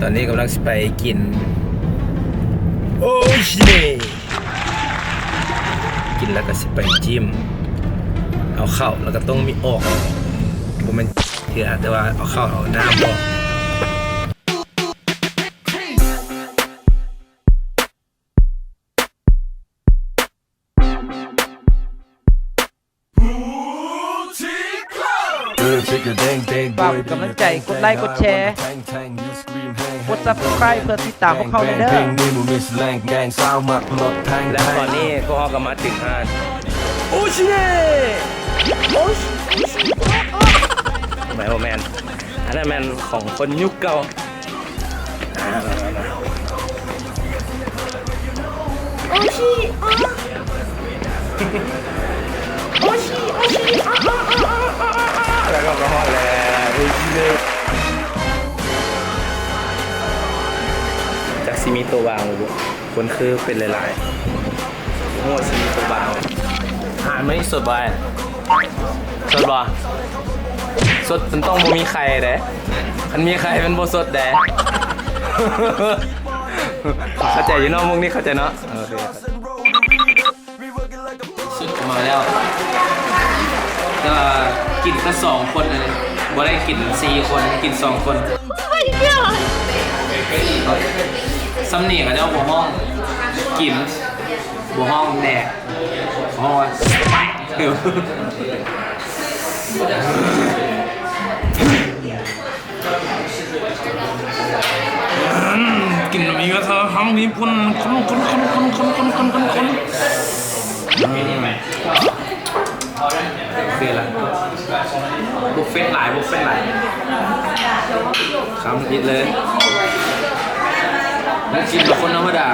ຕອນນີ້ກຳລັງຊິໄປກິນໂອຊິເນະ ກິນແລ້ວກໍຊິໄປຈິ້ມ ເອົາເຂົ້າແລ້ວກໍຕ້ອງມີອອກ ບໍ່ແມ່ນເທື່ອ ແຕ່ວ່າເອົາເຂົ້າເອົານ້ຳອອກ. ຝາກເປັນກຳລັງໃຈ ກົດໄລ ກົດແຊ ກົດ Subscribe ເພື່ອຕິດຕາມພວກເຮົາແດ່ເດີ. ແລ້ວຕອນນີ້ພວກເຮົາກໍມາເຖິງຮ້ານໂອຊິເນະ ໂອຊິ ໂອຊິ ບໍ່ແມ່ນ ອັນນັ້ນແມ່ນຂອງຄົນຍຸກເກົ່າ. ໂອຊິ ໂອຊິ ໂອຊິ ແລ້ວກໍຮອດແລ້ວ ໂອຊິເດ. ຈັກຊິມີໂຕະວ່າງບໍ່ ຄົນຄືເປັນຫຼາຍໆ ໂອ້ ຊິມີໂຕະວ່າງ. ອາຫານມື້ນີ້ສົດບໍ່ອ້າຍ? ສົດບໍ່? ສົດມັນຕ້ອງບໍ່ມີໄຂ່ເດ້ ຄັນມີໄຂ່ມັນບໍ່ສົດເດ້. ເຂົ້າໃຈຢູ່ເນາະ ມຸກນີ້ເຂົ້າໃຈເນາະ. ໂອເຄ ຊຸດກໍມາແລ້ວ ແຕ່ວ່າກິນແຕ່ສອງຄົນ ອັນນີ້ບໍ່ໄດ້ກິນສີ່ຄົນ ກິນສອງຄົນ. ຊ່ຳນີ້ເຂົາເຈົ້າບໍ່ຮ້ອງກິນ ບໍ່ຮ້ອງແດກ ເຂົາຮ້ອງວ່າ ກິນມີວັດທະນະທຳຍີ່ປຸ່ນ ຄົນໆໆໆໆ ອືມ ໂອເຄລະ ບໍ່ເຜັດຫຼາຍ ບໍ່ເຜັດຫຼາຍ ຄຳອິດເລີຍ ມັນກິນແບບຄົນທຳມະດາ.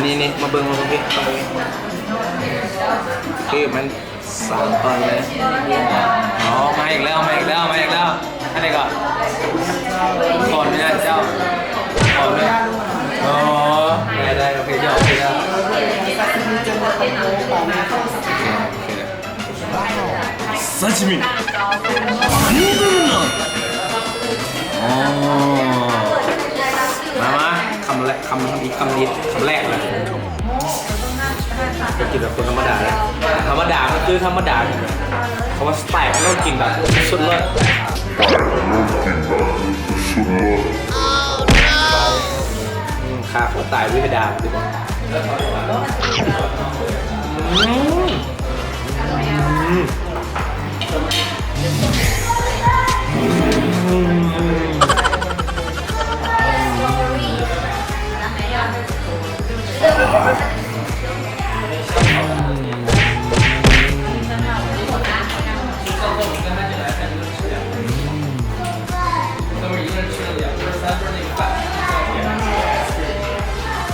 ນີ້ໆ ມາເບິ່ງ ມາເບິ່ງພີ້ ຄືມັນສາມຕອນເລີຍ. ອໍ ມາອີກແລ້ວ ມາອີກແລ້ວ ມາອີກແລ້ວ. ອັນນີ້ກໍຂໍອະນຸຍາດເຈົ້າ ຂໍອະນຸຍາດ. ອໍ ໄດ້ໆ ໂອເຄ ຢອກ ຢອກ. ຊາຊິມິ ມາ ມາ ຄຳແລກ ຄຳ ຄຳອີກ ຄຳນີ້ ຄຳແລກນະ ໄປກິນແບບຄົນທຳມະດາເລີຍ ທຳມະດາມັນຄືທຳມະດາ ເພາະວ່າສະໄຕມັນຕ້ອງກິນແບບສຸດເລີດ ອືມ ຂ້າຂໍຕາຍດ້ວຍດາບ. ອືມ ອືມ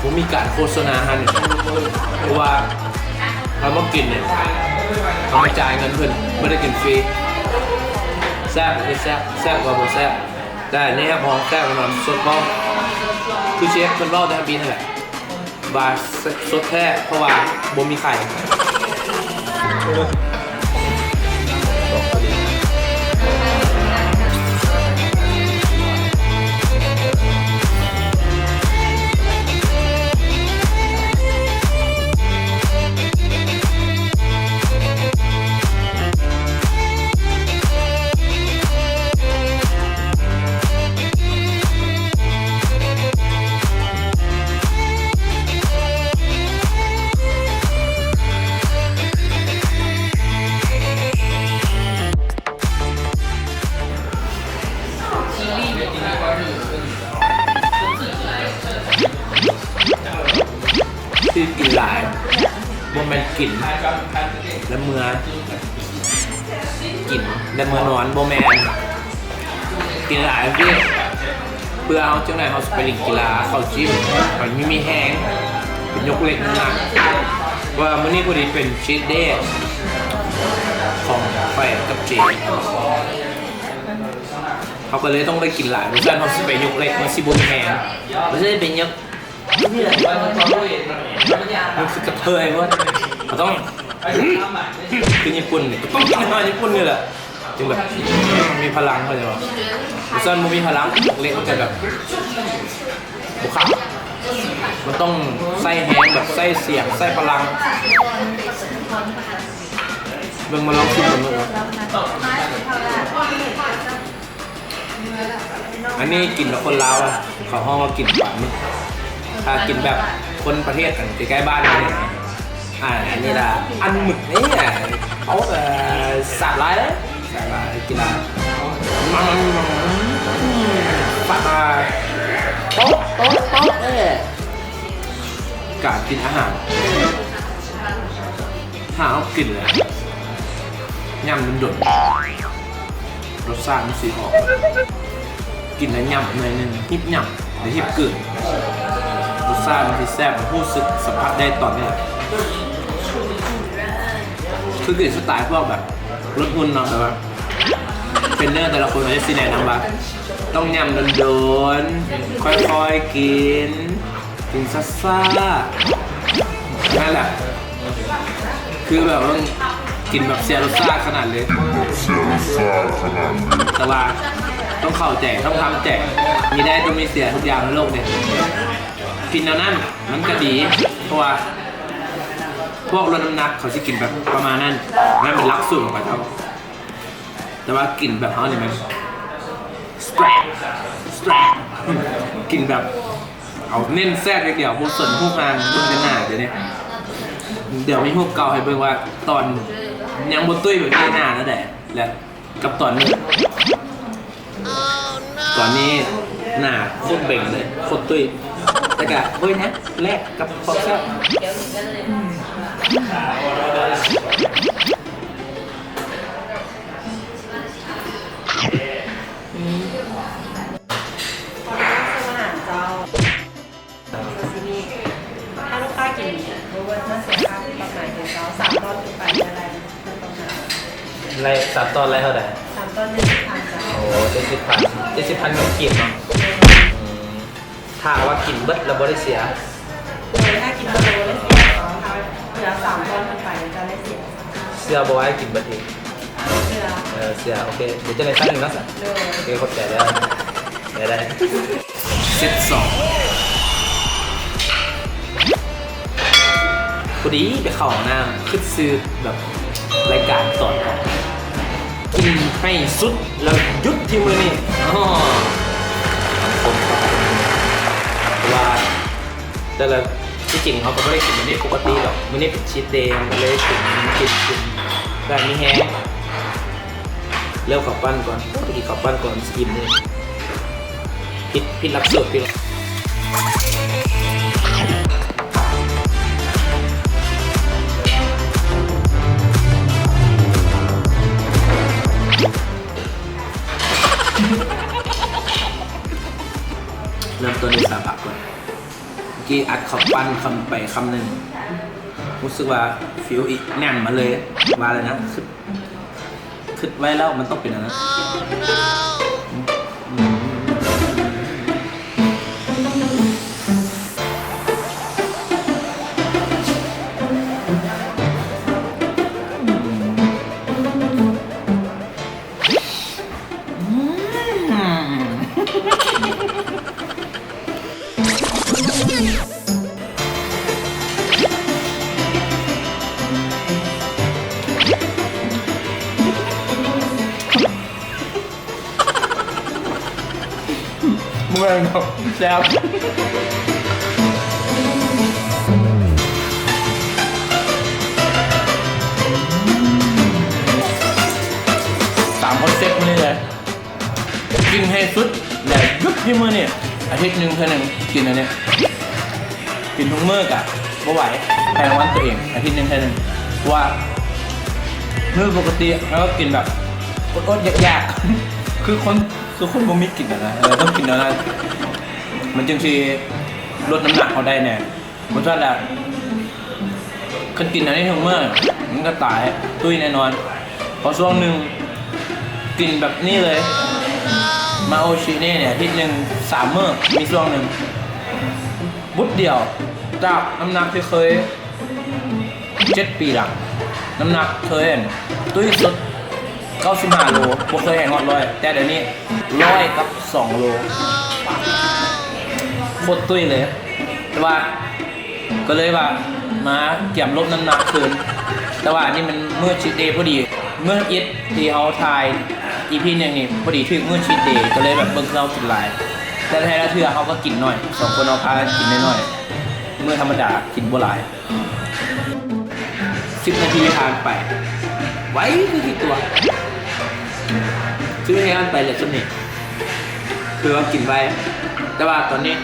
ບໍ່ມີການໂຄສະນາຫັ້ນ ເພາະວ່າ ເຮົາມາກິນນີ້ ເຮົາມາຈ່າຍເງິນເພິ່ນ ບໍ່ໄດ້ກິນຟຣີ. ແຊບກໍຄືແຊບ ແຊບກໍບໍ່ແຊບ ແຕ່ອັນນີ້ຮັບຮອງແຊບແນ່ນອນ ສົດພ້ອມ ຄືເຊຟເພິ່ນເວົ້າແຕ່ທຳອິດຫັ້ນແຫຼະ ວ່າສົດແທ້ ເພາະວ່າບໍ່ມີໄຂ່. ທີ່ກິນຫຼາຍ ບໍ່ແມ່ນກິນແລ້ວເມືອ ກິນແລ້ວເມືອນອນ ບໍ່ແມ່ນ ກິນຫຼາຍເພື່ອ ເພື່ອເຮົາ ຈັ່ງໃດເຮົາຊິໄປຫຼິ້ນກິລາ ເຂົ້າຈິມ ໃຫ້ມີ ມີແຮງ ໄປຍົກເຫຼັກນ້ຳໜັກ ເພາະວ່າມື້ນີ້ພໍດີເປັນຊີດເດຂອງຂ້ອຍກັບເຈ ເຮົາກໍເລີຍຕ້ອງໄດ້ກິນຫຼາຍ ບໍ່ຊັ້ນເຮົາຊິໄປຍົກເຫຼັກ ມັນຊິບໍ່ມີແຮງ ບໍ່ໃຊ່ໄປຍົກ ມັນຄືກະເທີຍເວີ້ຍ ເຮົາຕ້ອງ ຄືຍີ່ປຸ່ນນີ້ ກໍຕ້ອງກິນອາຫານຍີ່ປຸ່ນນີ້ແຫຼະ. ແບບມີພະລັງ ເຂົ້າໃຈບໍ່? ຄັນບໍ່ມີພະລັງ ເລະມັນກະແບບບໍ່ຂາດ. ມັນຕ້ອງໃຊ້ແຮງ ແບບໃຊ້ສຽງ ໃຊ້ພະລັງ. ເບິ່ງ ມາລອງຊິມເບິ່ງເນາະ. ອັນນີ້ກິນແບບຄົນລາວອະ ເຂົາຮ້ອງວ່າກິນປາໝຶກ. ຖ້າກິນແບບຄົນປະເທດອັນໃກ້ໆບ້ານນີ້ ອ່າ ອັນນີ້ລະ ອັນໝຶກນີ້ ເອົາ ເອີ ສາບຫຼາຍເລີຍ ສາບຫຼາຍ ກິນຫຼາຍ ປັດມາ ໂຕະ ໂຕະ ໂຕະ ເອີ ການກິນອາຫານ ຖ້າເຮົາກິນແລ້ວ ຍຳດົນໆ ລົດຊາດມັນຊິອອກ ກິນແລ້ວຫຍ້ຳໜ້ອຍໜຶ່ງ ຮີບຫຍ້ຳ ຫຼື ຮີບກືນ ລົດຊາດມັນຊິແຊບ ຮູ້ສຶກສຳຜັດໄດ້ຕອນນີ້. ຄືກິນສະໄຕລ໌ພວກແບບລົດຫຸ່ນເນາະ ແຕ່ວ່າເທຣນເນີແຕ່ລະຄົນເຂົາຈະຊິແນະນຳວ່າ ຕ້ອງຫຍ້ຳດົນໆ ຄ່ອຍໆກິນ ກິນຊ້າໆ ນັ້ນແຫຼະ ຄືແບບວ່າກິນແບບເສຍລົດຊາດຂະໜາດເລີຍ ແຕ່ວ່າຕ້ອງເຂົ້າໃຈ ຕ້ອງທຳໃຈ ມີໄດ້ຕ້ອງມີເສຍທຸກຢ່າງໃນໂລກນີ້ ກິນແນວນັ້ນມັນກະດີ ເພາະວ່າພວກລົດນ້ຳໜັກເຂົາຊິກິນແບບປະມານນັ້ນ ນັ້ນເປັນຫຼັກສູດຂອງເຂົາເຈົ້າ. ແຕ່ວ່າກິນແບບເຮົານີ້ແມ່ນ ສະແຕຣກ ສະແຕຣກ ກິນແບບເອົາເນັ້ນແຊບຢ່າງດຽວ ບໍ່ສົນຮູບຮ່າງ ເບິ່ງແຕ່ໜ້າດຽວນີ້. ດຽວມີຮູບເກົ່າໃຫ້ເບິ່ງວ່າຕອນຍັງບໍ່ຕຸ້ຍແບບນີ້ໜ້າແນວໃດ ແລະ ກັບຕອນນີ້ ຕອນນີ້ໜ້າໂຄດເບັງເລີຍ ໂຄດຕຸ້ຍ ແຕ່ກະບໍ່ເປັນຫຍັງ ແລກກັບຄວາມແຊບ. ຂໍອະນຸຍາດເສີມອາຫານເຈົ້າ ຊາຊິມິ ຖ້າລູກຄ້າກິນບໍ່ເບິດມາເສຍຄ່າປັບໃໝເດີເຈົ້າ ສາມຕອນຂຶ້ນໄປຈະໄດ້ ໄລ່ສາມຕອນໄລ່ເທົ່າໃດ? ສາມຕອນເຈັດສິບພັນເຈົ້າ. ໂອ້ ເຈັດສິບພັນ ເຈັດສິບພັນເງິນກີບເນາະ. ແມ່ນ. ອືມ ຖ້າວ່າກິນເບິດແລ້ວບໍ່ໄດ້ເສຍ? ໂດຍ ຖ້າກິນເບິດແລ້ວບໍ່ໄດ້ເສຍ ແຕ່ວ່າຖ້າເຫຼືອສາມຕອນຂຶ້ນໄປຈະໄດ້ເສຍ. ເຊື່ອບໍ່ວ່າໃຫ້ກິນເບິດອີກ? ເຊື່ອ. ເອີ ເຊື່ອ ໂອເຄ ດຽວຈັ່ງໃດສັ່ງອີກເນາະ. ໂດຍ ໂອເຄ ຂອບໃຈເດີ. ໄດ້ໆ ເຊັດສອງ ພໍດີໄປເຂົ້າຫ້ອງນ້ຳ ຄຶດຊື່ແບບລາຍການຕອນອອກ ກິນໃຫ້ສຸດແລ້ວຢຸດທີ່ມື້ນີ້. ອໍ ເພາະວ່າແຕ່ລະ ທີ່ຈິງເຮົາກະບໍ່ໄດ້ກິນແບບນີ້ປົກກະຕິດອກ ມື້ນີ້ເປັນຊີດເດ ກະເລີຍກິນ ກິນ ກິນ ແບບມີແຮງ. ເລີ່ມເຂົ້າປັ້ນກ່ອນ ໄປກິນເຂົ້າປັ້ນກ່ອນ ຊິອີ່ມນີ້ ຜິດ ຜິດຫຼັກສູດ ຜິດ. ເລີ່ມຕົ້ນດ້ວຍສາຜັກກ່ອນ ເມື່ອກີ້ອັດເຂົ້າປັ້ນຄຳໄປຄຳໜຶ່ງ ຮູ້ສຶກວ່າຟີວອີກແໜ້ນມາເລີຍ ວ່າແລ້ວນະ ຄຶດ ຄຶດໄວ້ແລ້ວມັນຕ້ອງເປັນແນວນັ້ນ. ບໍ່ແມ່ນດອກ ແຊບ. ຕາມຄອນເຊັບມື້ນີ້ເລີຍ ກິນໃຫ້ສຸດ ແລະ ຢຸດທີ່ມື້ນີ້. ອາທິດໜຶ່ງເທື່ອໜຶ່ງກິນອັນນີ້ ກິນທຸກມື້ກະບໍ່ໄຫວ ໃຫ້ລາງວັນໂຕເອງ ອາທິດໜຶ່ງເທື່ອໜຶ່ງ. ເພາະວ່າມື້ປົກກະຕິເຮົາກະກິນແບບອົດໆຢາກໆ ຄືຄົນ ຄືຄົນບໍ່ມີກິນຫັ້ນນະ ເອີ ຕ້ອງກິນແນວນັ້ນ ມັນຈຶ່ງຊິລົດນ້ຳໜັກເຮົາໄດ້ແດ່. ບໍ່ຊັ້ນລະ ຄັນກິນອັນນີ້ທຸກມື້ ມັນກະຕາຍ ຕຸ້ຍແນ່ນອນ. ເພາະຊ່ວງໜຶ່ງກິນແບບນີ້ເລີຍ ມາໂອຊິເນນີ້ ອາທິດໜຶ່ງສາມມື້ ມີຊ່ວງໜຶ່ງ ບຸດດຽວ ຈາກນ້ຳໜັກທີ່ເຄີຍ ເຈັດປີຫຼັງ ນ້ຳໜັກເຄີຍ ອັນ ຕຸ້ຍສຸດ ເກົ້າສິບຫ້າໂລ ບໍ່ເຄີຍໃຫ້ຮອດຮ້ອຍ ແຕ່ດຽວນີ້ຮ້ອຍກັບສອງໂລ ໂຄດຕຸ້ຍເລີຍ. ແຕ່ວ່າ ກໍເລີຍວ່າມາກຽມລົດນ້ຳໜັກຄືນ. ແຕ່ວ່າອັນນີ້ມັນມື້ຊີດເດພໍດີ ມື້ທຳອິດທີ່ເຮົາຖ່າຍອີພີໜຶ່ງນີ້ ພໍດີຖືກມື້ຊີດເດ ກໍເລີຍແບບເບິ່ງຄືເຮົາກິນຫຼາຍ. ແຕ່ແທ້ລະເທື່ອເຮົາກໍກິນໜ້ອຍ ສອງຄົນເຮົາພາກັນກິນໜ້ອຍໆ ມື້ທຳມະດາກິນບໍ່ຫຼາຍ. ສິບນາທີຜ່ານໄປ ໄວຄືທີ່ຕົວະ. ສິບນາທີຜ່ານໄປແລ້ວ ຊຸມນີ້ຄືວ່າກິນໄວ ແຕ່ວ່າຕອນນີ້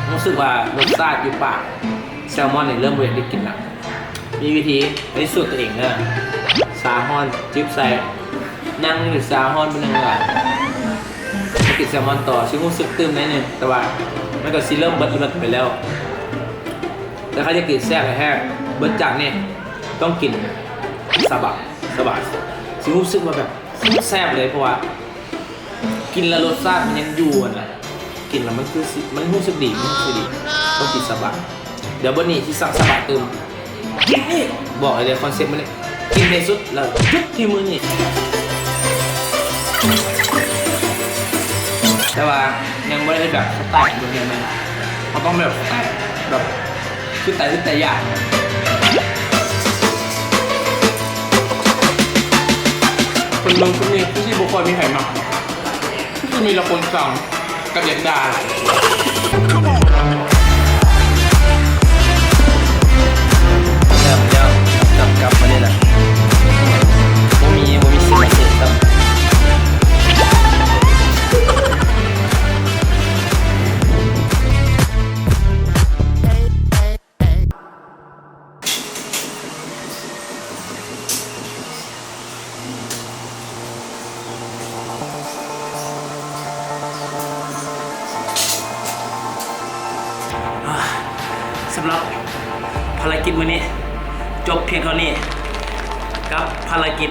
ຮູ້ສຶກວ່າລົດຊາດຢູ່ປາກແຊລມອນນີ້ເລີ່ມບໍ່ຢາກໄດ້ກິນລະ. ມີວິທີ ອັນນີ້ສູດຕົວເອງເດີ ຊາຮ້ອນຈິບໃສ່ ນັ່ງຢູ່ຊາຮ້ອນໄປໜຶ່ງລະ ມາກິນແຊລມອນຕໍ່ ຊິຮູ້ສຶກຕື່ມໜ້ອຍໜຶ່ງ ແຕ່ວ່າມັນກໍຊິເລີ່ມເບິດລະເໝິດໄປແລ້ວ. ແຕ່ຄັນຢາກກິນແຊບແທ້ໆ ເບິດຈາກນີ້ຕ້ອງກິນຊາບາ ຊາບາ ຊິຮູ້ສຶກວ່າແບບ ໂຄດແຊບເລີຍ ເພາະວ່າກິນແລ້ວລົດຊາດມັນຍັງຢູ່ຫັ້ນນະ ກິນແລ້ວມັນຄືຊິ ມັນຮູ້ສຶກດີ ມັນຮູ້ສຶກດີ ຕ້ອງກິນຊາບາ. ດຽວເບິດນີ້ຊິສັ່ງຊາບາຕື່ມ ກິນອີກ ບອກໄດ້ເລີຍ ຄອນເຊັບມື້ນີ້ ກິນໃຫ້ສຸດ ແລ້ວຢຸດທີ່ມື້ນີ້. ແຕ່ວ່າຍັງບໍ່ໄດ້ແບບສະໄຕແບບນັ້ນ ເຮົາຕ້ອງແບບສະໄຕແບບ ຄືໄຕ ຄືໄຕຢາກ ຄົນເມືອງຄົນນີ້ຄືຊິບໍ່ຄ່ອຍມີໃຜມັກ ຄືຊິມີແຕ່ຄົນຊັງກັບຢາກດ່າ. ແລ້ວ ແລ້ວ ກັບ ກັບມານີ້ລະ ບໍ່ມີ ບໍ່ມີສິ່ງພິເສດຊ້ຳ. ສຳລັບພາລະກິດມື້ນີ້ ຈົບພຽງເທົ່ານີ້ ກັບພາລະກິດ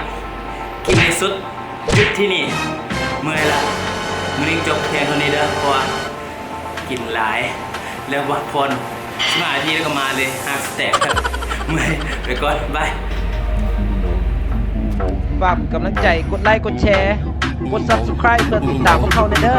ກິນໃຫ້ສຸດ ຢຸດທີ່ນີ້ ເມື່ອຍລະ. ມື້ນີ້ຈົບພຽງເທົ່ານີ້ເດີ ເພາະວ່າ ກິນຫຼາຍ ແລ້ວພັກຜ່ອນສິບຫ້ານາທີ ແລ້ວກໍມາເລີຍ ຫາກສະແຕກ ເມື່ອຍ ໄປກ່ອນ ບາຍ. ຝາກເປັນກຳລັງໃຈ ກົດໄລ ກົດແຊ ກົດ Subscribe ເພື່ອຕິດຕາມພວກເຮົາແດ່ເດີ.